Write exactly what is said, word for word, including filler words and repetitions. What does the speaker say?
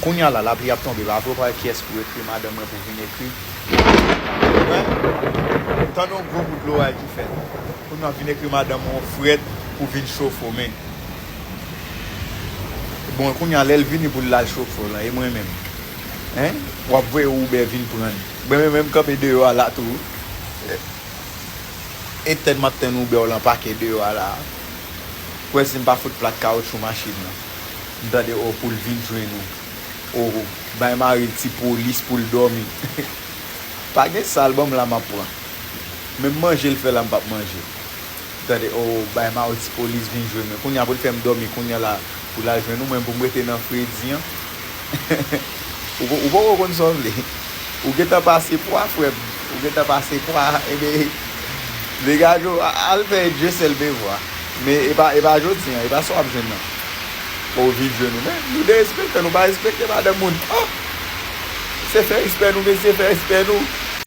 Kounye a la, lapli ap tonbe, pa vre, ou pa wè kiyès pou ekri madanm mwen pou vin ekri. Wè, tann yon gwo bout loray ki fèt. Kounye a vin ekri madanm mwen yon frèt pou vin chofe w, men. Bon, kounye a, lè l vini pou l al chofe w lan, e mwen menm. Hein? W ap voye Uber vin pran l. Mwen menm, menm kanpe deyò a la tou. E tèt m ap tann Uber w lan pake deyò a la. Kwè si m pa fout plak kawoutchou machin nan. M tande, o, pou l vin jwenn ou. O, bay mari l ti polis pou l dòmi. Pa gen sa l ban m la m ap pran. Menm manje l fè la m p ap manje. M tande, o, bay mari l ti polis vin jwenn mwen. Kounye a pou l fè m dòmi kounye a la pou l al jwenn ou, mwen pou m rete nan fredi an. Ou, ou poko konn sa w vle. Ou gentan pase pwa, frè m. Ou gentan pase pwa. Ebe, degaje w, a- al fè Dye sèl pe vwa. Men e pa, e pa jodi an, e pa sa w ap jwenn nan. Pou w vin jwenn ou. Men, nou derespekte, nou pa respekte madanm moun. Oh! Se fè respè nou, mesye, fè respè nou.